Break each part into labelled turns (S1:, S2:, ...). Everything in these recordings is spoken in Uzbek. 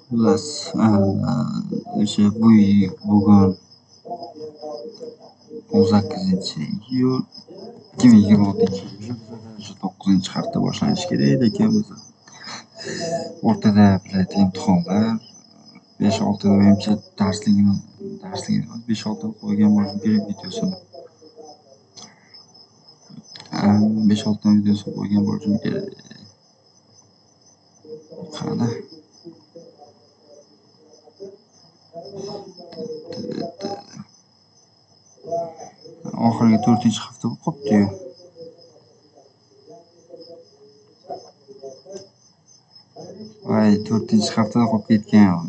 S1: Xullas, o'sha bu bugun 18 iyul 2026-yil, o'sha 9-hafta boshlanishi kerak, lekin biz o'rtada, блядь, imtihonlar, 5-6, menimcha, darsligini, darsligini 5-6 qo'ygan bo'lishim kerak videosini. 5-6 videosini qo'ygan bo'lishim kerak. Qani? Oxirgi 4-hafta bo'lib qolibdi-yu. Voy, 4-haftada qolib ketgan.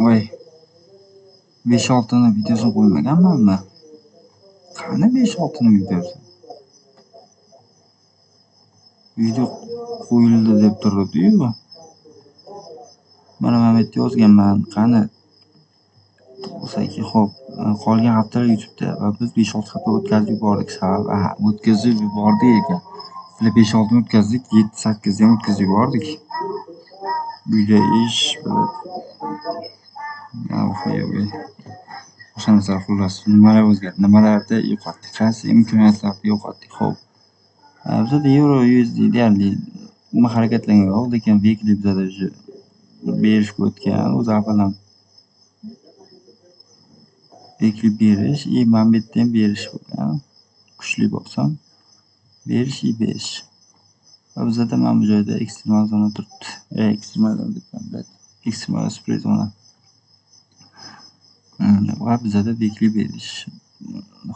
S1: Voy. 5-6ni videosini qo'ymaganmanmi? Qani 5-6ni videosi? Video qo'yildi deb turibdi-yu. Mana bu yerda yozganman. Qani? Xo'p, qolgan haftalar YouTube'da va biz 5-6 hafta o'tkazib yubordik. Sababi, aha, o'tkazib yubordik ekan. Sizlar 5-6 ni o'tkazdik, 7-8 ni ham o'tkazib yubordik. Uyda ish, o'sha narsalar, xullas, nimalar o'zgardi, nimalarda yo'qotdik, qaysi imkoniyatlarni yo'qotdik. Xo'p, bizada yevro USD deyarli nima harakatlangan yo'q, lekin weekly bizada уже berishga o'tgan, o'zi avval ham weekly berish и mana bu yerda ham berish bo'lgan. Kuchli bosim, berish и berish. Va bizada mana bu joyda ekstremal zona turibdi. Ekstremal zona debman, ekstremal supply zona. Va bizada weekly berish.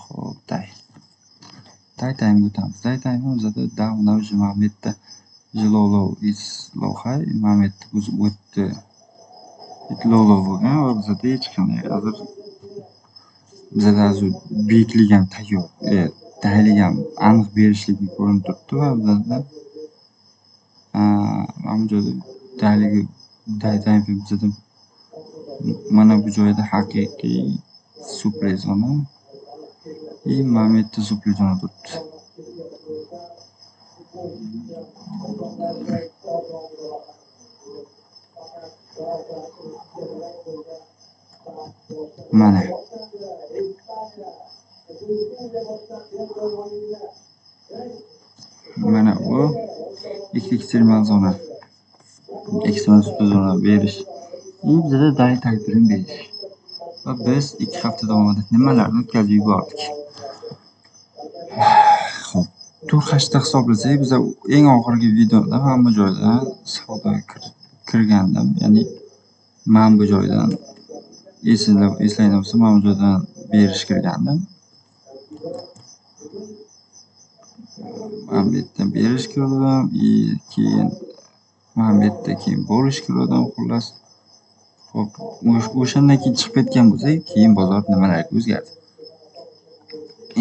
S1: Xo'p, day. Day time'ga o'tamiz. Day time bizada down уже mana bu yerda low low is low high, mana bu yerda buzib o'tdi. Low low bo'lgan va bizada hech qanday hozir, bizada hozir weekly ham tayyor, daylik ham aniq berishligi ko'rinib turibdi va bizada mana bu joyda dayligi, day time bizada mana bu joyda haqiqiy supply zona и mana bu yerda supply zona turibdi. Mana. Mana bu ikki ekstremal zona. Ekstremal supply zona berish. И bizada day time berish. Va biz 2 hafta davomida nimalarni o'tkazib yubordik? Xo'p, to'rt hisoblasak, biza eng oxirgi videoda mana bu joydan savdoga kirgandim. Ya'ni mana bu joydan, eslaydigan bo'lsam, mana bu joydan berish kirgandim. Mana bu yerdan berish kirdim и keyin mana bu yerda keyin bo'lish kirdim, xullas. Xo'p, o'shandan keyin chiqib ketgan bo'lsak, keyin bozor nimalarga o'zgardi?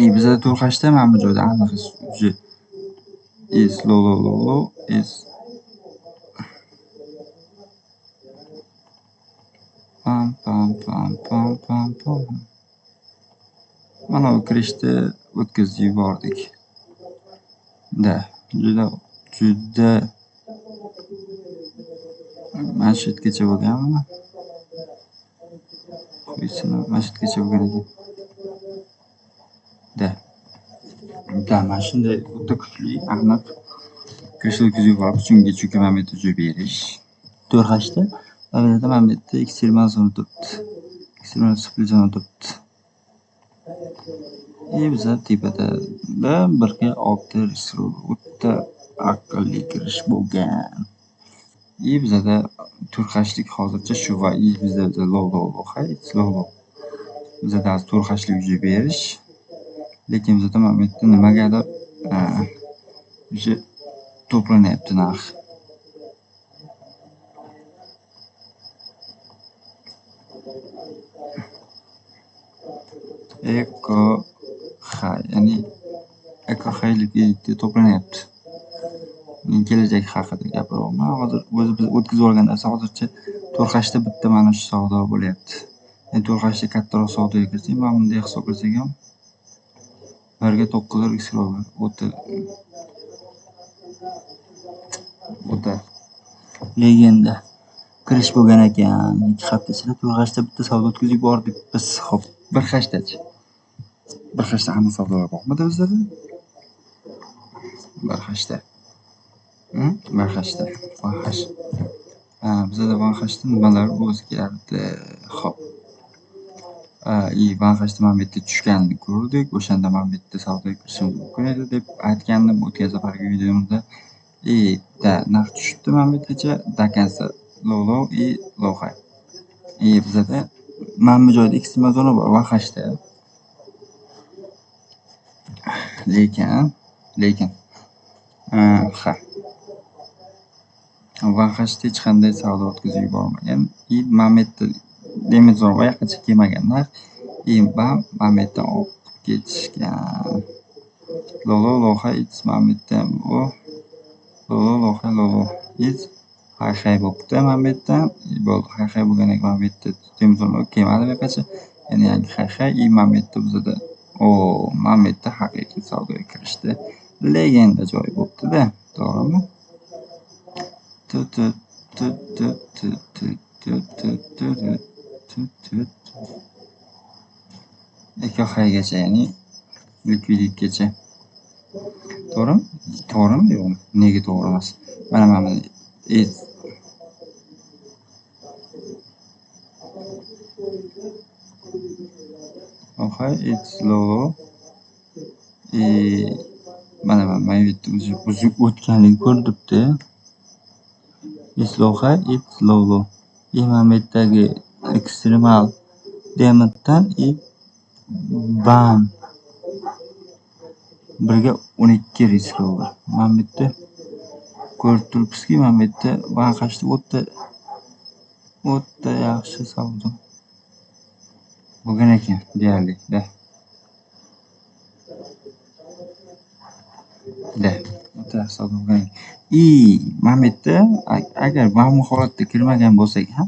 S1: И bizada to'rt mana bu joyda aniq уже is low low low low is pam pam pam pam pam pam. Mana bu kirishni o'tkazib yubordik. Да, juda juda mana shu yergacha bo'lganmi? Mana shu yergacha bo'lgan ekan. Да. Да, mana shunday o'ta kuchli, aniq kirishni o'tkazib yubordik. Chunki mana bu yerda уже berish. To'rt hashda va bu yerda, mana bu yerda ekstremal zona turibdi. Ekstremal supply zona turibdi. И biza tepada 1:6 o'ta aqlli kirish bo'lgan. И bizada to'rt hashlik hozircha shu va и bizda low low low high low low. Bizada hozir to'rt hashlik уже berish. Lekin bizada mana bu yerda nimagadir уже to'planyapti narx. Eco high, ya'ni eco high likvidite to'planyapti. Men kelajak haqida gapiryapman. Hozir o'zi biz o'tkazib yuborgan narsa hozircha to'rt hashda bitta mana shu savdo bo'lyapti. Endi to'rt hashda kattaroq savdoga kirsak, mana bunday hisoblasak ham 1:9 risk o'ta Legenda kirish bo'lgan ekan. 2 hafta ichida 4 hashda bitta savdo o'tkazib yubordik biz. Xo'p, 1 hashdachi? 1 hashda aniq savdolar bormidi bizlarda? 1 hashda. 1 hashda. 1 hash. Ha, bizada 1 hashda nimalar o'zgardi? Xo'p. И 1 hashda mana bu yerda tushganini ko'rdik. O'shanda mana bu yerda savdoga kirishimiz mumkin edi deb aytgandim o'tgan safargi videomda. И да, narx tushibdi mana bu yergacha, до конца low low и low high. И bizada mana bu joyda ekstremal zona bor 1 hashda. Lekin ha. 1 hashda hech qanday savdo o'tkazib yubormagan. И mana bu yerda demand zona bor, yoqqacha kelmagan narx. И bam, mana bu yerdan oqib ketishgan. Low low low high it's mana bu yerda bu low low low high low low it's high high bo'libdi mana bu yerdan. Bo'ldi, high high bo'lgandan keyin mana bu yerda demand zona kelmadi bu yoqqacha. Yana yangi high high и mana bu yerda bizada o mana bu yerda haqiqiy savdoga kirishdi. Legenda joyi bo'libdi-da, to'g'rimi? Tu tu tu tu tu tu tu tu tu tu tu tu. Echo highgacha, ya'ni likvidlikgacha. To'g'rimi? To'g'rimi, yo'qmi? Nega to'g'ri emas? Mana bu it's low high, it's low low. И mana bu yerda o'zi buzib o'tganligi ko'rinib turibdi. It's low high, it's low low. И mana bu yerdagi ekstremal demanddan и bam. 1:12 risk reward. Mana bu yerda ko'rib turibsizki, mana bu yerda 1 hashda o'ta o'ta yaxshi savdo bo'lgan ekan deyarli, да. Да, o'ta yaxshi savdo bo'lgan ekan. И mana bu yerda agar mana bu holatda kirmagan bo'lsak ham,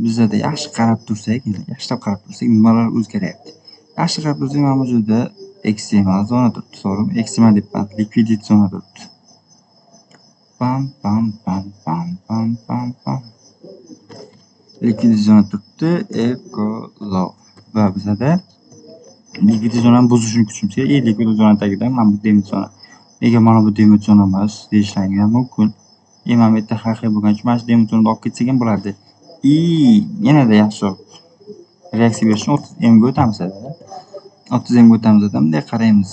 S1: bizada yaxshi qarab tursak, yaxshilab qarab tursak, nimalar o'zgaryapti? Yaxshi qarab tursak, mana bu joyda ekstremal zona turibdi, to'g'rimi? Ekstremal deyapman, likvidit zona turibdi. Pam pam pam pam pam pam pam. Likvidit zona turibdi, echo low va bizada likvidit zonani buzishni kutishimiz kerak. И likvidit zona tagidan mana bu demand zona. Nega mana bu demand zona emas deyishlaring ham mumkin. И mana bu yerda har xil bo'lgani uchun mana shu demand zonada olib ketsak ham bo'ladi. И yanada yaxshiroq reaksiya berish uchun 30 M ga o'tamiz. 30 M ga o'tamiz, bunday qaraymiz.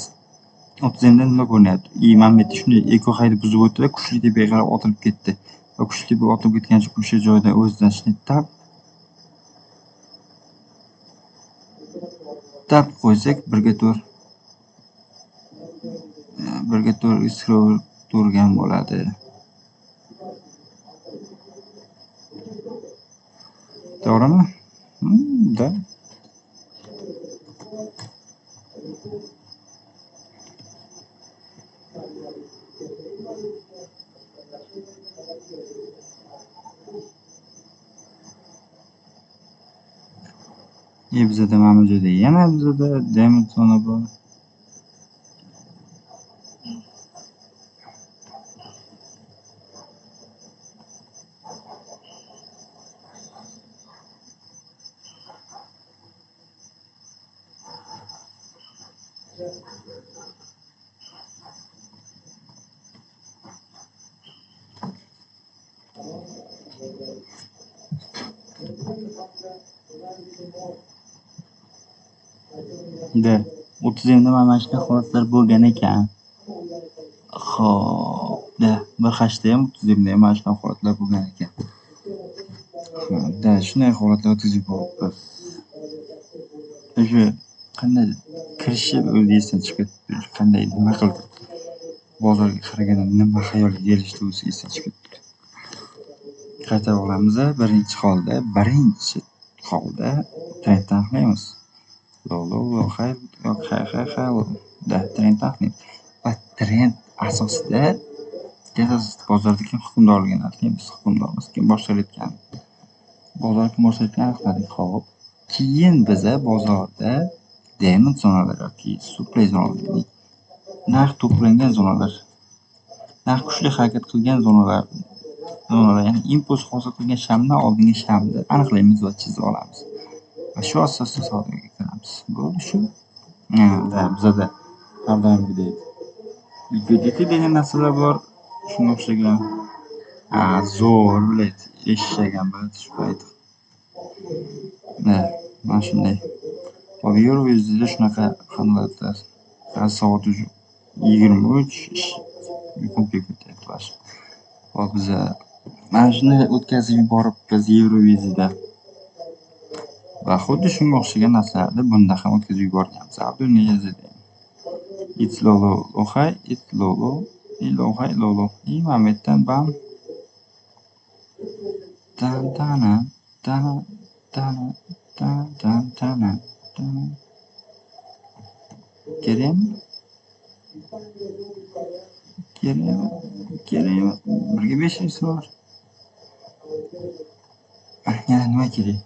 S1: 30 Mda nima ko'rinyapti? И mana bu yerda shunday echo highni buzib o'tdi, kuchli tepaga qarab otilib ketdi. Va kuchli tepaga otilib ketgancha o'sha joyda o'zidan shunday tap tap qo'ysak, 1:4 1:4 risk reward turgan bo'ladi. To'g'rimi? Да. И bizada mana bu joyda yana bizada demand zona bor. Да, 30 Mda mana shunaqa holatlar bo'lgan ekan. Xo'p, да, 1 hashda ham, 30 Mda ham mana shunaqa holatlar bo'lgan ekan. Да, shunday holatlar o'tkazib yuboribmiz. O'sha qanday kirishi o'zi esdan chiqib ketdi. Qanday, nima qilib bozorga qaraganda nima xayolga kelishdi, o'zi esdan chiqib ketdi. Qaytarib olamiz. Birinchi holda trendni aniqlaymiz. Low low low high yoki high high high low. Да, trendni aniqlaymiz. Va trend asosida bozorda kim hukmdorligini aniqlaymiz. Hukmdor emas, kim boshqarayotganini. Bozor kim boshqarayotganini aniqladik. Xo'p. Keyin biza bozorda demand zonalar yoki supply zonalar, narx to'plangan zonalar, narx kuchli harakat qilgan zonalar Zonalar, ya'ni impuls hosil qilgan shamdan oldingi shamni aniqlaymiz va chizib olamiz. Va shu asosda savdoga kiramiz. Bo'ldi shu. Bizada har doimgidek liquidity degan narsalar bor. Shunga o'xshagan. Zo'r, блядь, eshak ham shu payt. Mana shunday. Hop, Euro USDda shunaqa holatlar. Hozir soat уже 23, uyqum kelib ketyapti вообще. Hop, biza mana shuni o'tkazib yuboribmiz Euro USDda. Va xuddi shunga o'xshagan narsalarni bunda ham o'tkazib yuborganmiz. Abduniyazida. It's low low low high, it's low low, low high, low low. И mana bu yerdan bam. Tan tana tana tana tan tan tana tana. Kerakmi? Kerakmi? Kerakmi? 1ga 5 bor. Yana nima kerak?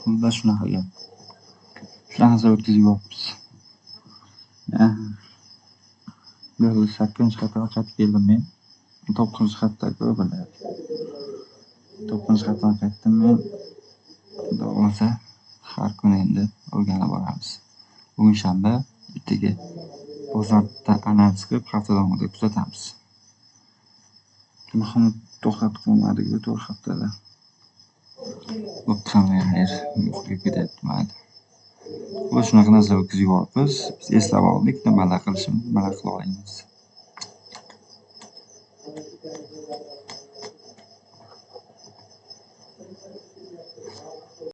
S1: Xullas shunaqa gap. Shunaqa narsa o'tkazib yuboribmiz. Bu sakkizinchi xatdan qaytib keldim men. To'qqizinchi xatda-ku, biladi. To'qqizinchi xatdan qaytdim men. Xudo xohlasa har kuni endi o'rganib boramiz. Bugun shanba, ertaga bozorda analiz qilib hafta davomida kuzatamiz. Muhimi to'xtatib qo'ymadik-ku 4 haftada. Bo'pti, hammaga xayr. Uyquga ketyapti mayli. Xullas shunaqa narsalar o'tkazib yuboribmiz. Biz eslab oldik, nimalar qilishimizni, nimalar qila olamiz.